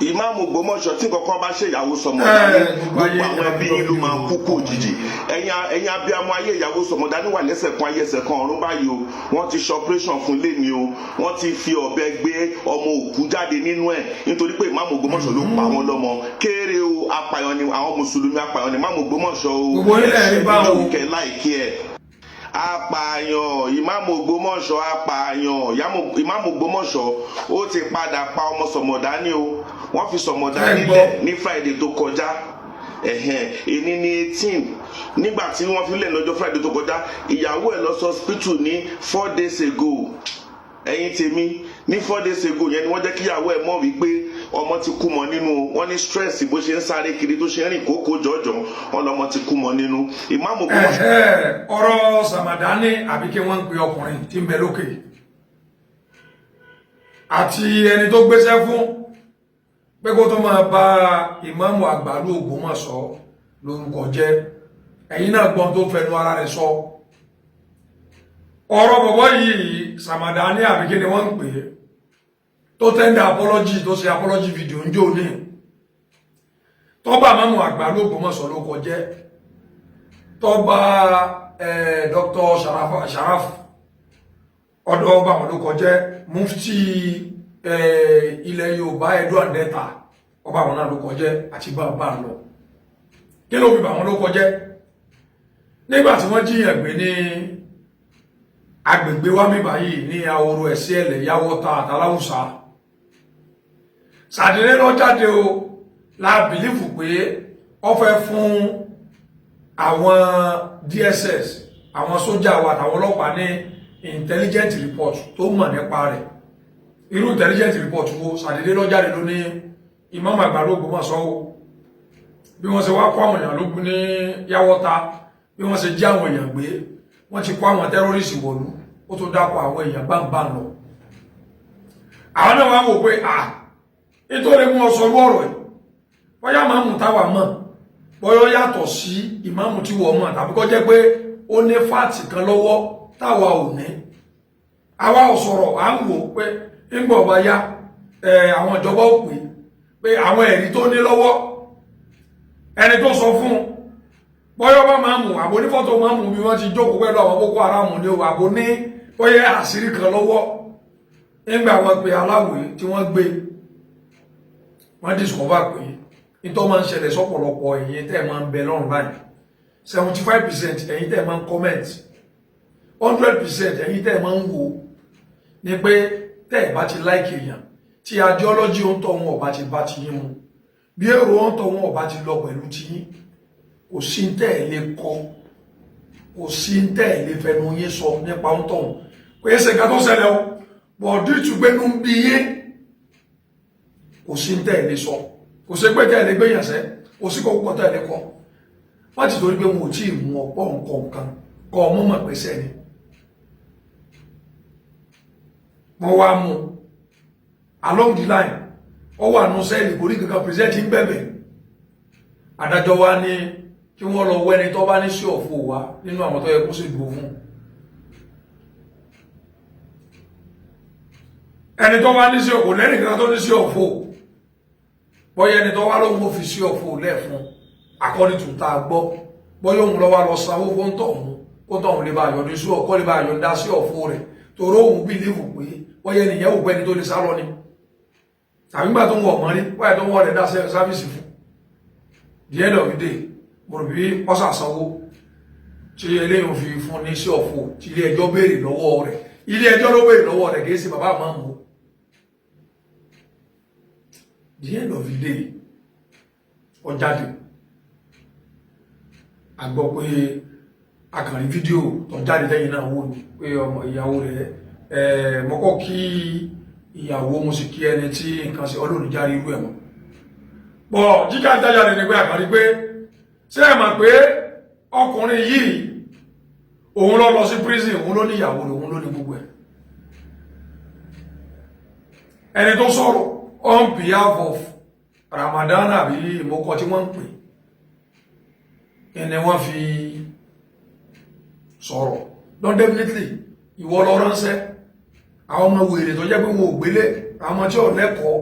Ìmáàmù Ògbómọ̀ṣọ́, tí kankan bá ṣe ìyàwó Sọmọdání, Gbogbo ayé gbogbo àwọn ẹbí yín ló máa kú kú òjijì. Ẹ̀yin abiyamọ ayé, ìyàwó Sọmọdání wà lẹ́sẹ̀ kan ayé, ẹsẹ̀ kan ọ̀run báyìí o. Wọ́n ti ṣe operation fún lẹ́ni o. Wọ́n ti fi ọ̀bẹ gbé ọmọ òkú jáde nínú ẹ̀, nítorí pé Ìmáàmù Ògbómọ̀ṣọ́ ló pa àwọn lọ́mọ kéré o. Apààyàn ni àwọn mùsùlùmí, apààyàn ni Ìmáàmù Ògbómọ̀ṣọ́ o. Gbogbo ilẹ̀ rí báwọn. Kẹ láìkí ẹ̀, apààyàn Ìmáàmù Ògbómọ̀ṣọ́, apààyàn Ìmáàmù Ògbómọ̀ṣọ́, ó ti padà pa ọmọ Sọmọdání o. Wọ́n fi Sọmọdání Ẹ gbọ́. lẹ̀ ní Friday tó kọjá. Ẹ̀hẹ̀n, èní ní 18. Nígbà tí wọ́n fi lẹ̀ lọ́jọ́ Friday tó kọjá, ìyàwó ẹ̀ lọ sí hospital ní 4 days ago. Ẹ̀yin tèmi, ní 4 days ago yẹn ni wọ́n jẹ́ kí ìyàwó ẹ̀ mọ̀ wípé ọmọ ti kú mọ́ nínú. Wọ́n ní stress, bó ṣe ń sáré kiri, tó ṣe ń rìn kókó jọ̀jọ̀, wọ́n lọ́mọ ti kú mọ́ nínú. Ìmáàmù Ògbómọ̀ṣọ́. Ẹ̀hẹ́, ọ̀rọ̀ Sàmàdání, àbí kí wọ́n ń pe ọkùnrin tí ń bẹ lókè àti ẹni tó gbéṣẹ́ fún pé kó tó máa bá ìmáàmù àgbàlú Ògbómọ̀ṣọ́ lórúkọ jẹ́, ẹ̀yin náà gbọ́n tó fẹnu ara rẹ̀ sọ. Ọ̀rọ̀ bọ̀bọ̀ yìí, Sàmàdání, àbí kí ni wọ́n ń pè é, tó tender apology, tó ṣe apology video ń jò ní tó bá ìmáàmù àgbàlú Ògbómọ̀ṣọ́ lórúkọ jẹ́, tó bá Dr. Sharaf ọ̀dọ̀ ọba àwọn ló kọjẹ́, mufti ilẹ̀ Yorùbá, Edo and Delta, ọba àwọn náà ló kọjẹ́, àti bá lọ. Kí ló fi bà wọn ló kọjẹ́? Nígbà tí wọ́n jíyàn gbé ní agbègbè wa mi báyìí ní Ahoro, Ẹ̀sí Ẹ̀lẹ̀, Yàwọ́ta àtàláwùsá, sàdédé lọ jáde o. La believe pé ó fẹ́ fún àwọn DSS, àwọn sójà wa àtàwọn ọlọ́pàá ní intelligent report tó mọ̀ nípa rẹ̀. Irú intelligent report wo? Sàdédé lọ jáde ló ní ìmáàmù àgbà l'Ógbómọ̀ṣọ́ o, bí wọ́n ṣe wá kó àwọn èèyàn lógun ní Yàwọ́ta, bí wọ́n ṣe jí àwọn èèyàn gbé, wọ́n ti kó àwọn terrorist wọ̀lú. Ó tó dákọ̀ àwọn èèyàn báńbá lọ. Àwọn náà wá wò pé à nítorí mú ọ sọ ọ̀rọ̀ yìí, bóyá máàmù táwa mọ̀, bóyá ó yàtọ̀ sí ìmáàmù tí wọ́n mọ̀, tàbí kó jẹ́ pé ó ní fact kan lọ́wọ́ táwa ò ní. Àwa ò sọ̀rọ̀, à ń wò pé ńgbà ọba yá, àwọn ìjọba ò pè pé àwọn ẹ̀rí tó ní lọ́wọ́, ẹni tó sọ fún bóyá ọba máàmù àbò ní fọ́tò máàmù bí wọ́n ti jókòó pẹ̀lú àwọn Boko Haram ní o, àbò ní bóyá àṣírí kan lọ́wọ́. Nígbà wọn pe aláwòye tí wọ́n gbé, wọ́n discover pé nítorí máa ń ṣẹlẹ̀ sọ́pọ̀lọpọ̀ ẹ̀yin tẹ́ ẹ̀ máa ń bẹ lọ́rùn báyìí, 75% ẹ̀yin tẹ́ ẹ̀ máa ń comment, 100% ẹ̀yin tẹ́ ẹ̀ máa ń wò ní pé tẹ́ ẹ̀ bá ti like èèyàn, tí ideology ó ń tọ́ wọn ọba ti bá ti yín mu, bí èrò ó ń tọ́ wọn ọba ti lọ pẹ̀lú ti yín, kò sí tẹ́ ẹ̀ lè kọ, kò sí tẹ́ ẹ̀ lè fẹnu yín sọ nípa ń tọ̀hún. Kò yẹ ṣe nǹkan tó ṣẹlẹ̀ o, bọ̀dú ìtùgbẹ́nu ń bí yín, kò sí tẹ́ ẹ̀ lè sọ, kò sí pé tẹ́ ẹ̀ lè gbéyàn sẹ́, kò sí kọ́kọ́ tẹ́ ẹ̀ lè kọ́. Wọ́n ti torí pé wọn ò tí ì mú ọ̀pọ̀ nǹkan kan kọ́ ọmọ mọ̀ pé sẹ́ni wọ́n wá mú along the line, ó wà nù cell, kò rí kankan present, ń bẹ̀bẹ̀. Adájọ́ wa ní kí wọ́n lọ wẹ́ni tó bá ní sí ọ̀fọ̀ wá nínú àwọn tó yẹ kó sì dúró fún ẹni tó bá ní sí ọ̀fọ̀ lẹ́nìí kan tó ní sí ọ̀fọ̀, bọ́yá ẹni tó wá lóhun ó fi sí ọ̀fọ̀ lẹ́ẹ̀fún, according to tá a gbọ́, bọ́yá òun lọ́wọ́ lọ sanwó fún tọ̀hún kó tọ̀hún lè bá yọ̀dí sí ọ̀kọ́, lè bá yọ̀ǹda sí ọ̀fọ̀ rẹ̀, torí òun believe pé bọ́yá ẹnìyẹn wò pé ẹni tó lè sá lọ ni, tàbí gbà tó ń wọ̀ mọ́rí wáyé tó ń wọ̀ rẹ̀ dá service fún. The end of the day, mo rò bí ọ́sà sanwó tí eléyìí fi fún ní sí ọ̀fọ̀ tí ilé ẹjọ́ béèrè lọ́wọ́ rẹ̀. Ilé ẹjọ́ ló béèrè lọ́wọ́ rẹ̀, kìí ṣe bàbá àmọ́. The end of the day, ó jáde. A gbọ́ pé akànrí fídíò tó jáde lẹ́yìn náà wò ní pé ọmọ ìyàwó rẹ̀ mọ́kọ́ kí ìyàwó, mo sì kí ẹni tí nǹkan ṣe, ọlọ́run járe irú ẹ̀ mọ́ pọ̀. Jíjà jáde ní pé àkàrí pé ṣé ẹ mọ̀ pé ọkùnrin yìí, òun lọ lọ sí prison, òun ló ní ìyàwó rẹ̀, òun ló ní gbogbo ẹ̀. Ẹni tó sọ̀rọ̀ on behalf of Ramadan àbí ìmọ̀kọ tí wọ́n ń pè ní wọ́n fi sọ̀rọ̀. Don definitely ìwọ lọ ránṣẹ́ àwọn ọmọ wèrè tó jẹ́ pé wọn ò gbélé, àwọn ọmọ tí ò lẹ́kọ̀ọ́.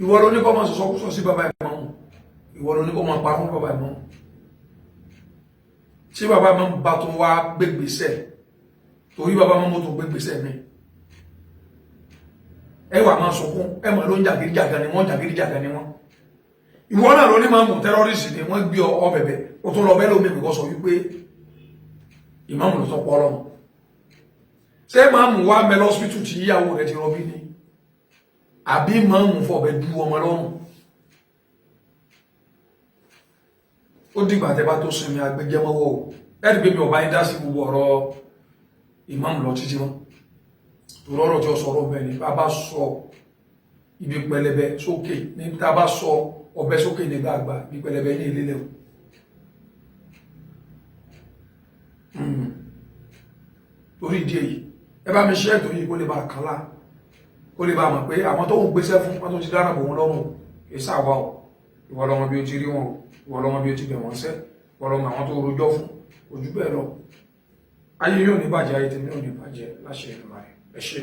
Ìwọ ló ní kó máa sọ̀sọ́kúsọ sí bàbá ìmáàmù, ìwọ ló ní kó máa parọ́ fún bàbá ìmáàmù. Tí bàbá ìmáàmù bá tún wá gbégbèsè, torí bàbá ìmáàmù tó gbégbèsè mi, ẹ wà máa sọkún, ẹ mọ̀ ló ń jàgídíjàgan ni wọ́n, jàgídíjàgan ni wọ́n. Ìwọ náà ló ní máa mú terrorist ni wọ́n gbé ọ bẹ̀bẹ̀, ó tún lọ bẹ́ẹ̀ lómi ìkọ́ sọ wípé ìmáàmù ló tọ́ pọ́ lọ́mù. Ṣé máàmù wá mẹ́ lọ́sípítù tí ìyàwó rẹ̀ ti rọbí ni, àbí máàmù fọ̀bẹ du ọmọ lọ́rùn? Ó dìgbà tẹ́ bá tó sinmi agbẹjẹmọ́wọ́ o. Ẹ̀rí pé mi ò bá yín dá sí gbogbo ọ̀rọ̀ ìmáàmù lọ títí mọ́, torí ọ̀rọ̀ tí ó sọ̀rọ̀ bẹ́ẹ̀ ni. Bá bá sọ ibi pẹlẹbẹ sókè ní, tá a bá sọ ọ̀bẹ sókè ní gbàgbà, ibi pẹlẹbẹ ní ilé lẹ́wọ̀. Torí ìdí èyí, ẹ bá mi ṣe ètò yìí kó lè bá kàn lá, kó lè bá mọ̀ pé àwọn tó ń gbéṣẹ́ fún wọn tó ti dára bò wọn lọ́rùn kì í ṣàwà o. Ìwọ lọ́mọ bí o ti rí wọn o, ìwọ lọ́mọ bí o ti bẹ̀ wọ́n sẹ́, ìwọ lọ́mọ àwọn tó rojọ́ fún ojú bẹ́ẹ̀ lọ. Ayé yóò ní bàjẹ́, ayé tèmi yóò ní bàjẹ́ láṣẹ Èdùmàrè. Ẹ ṣé.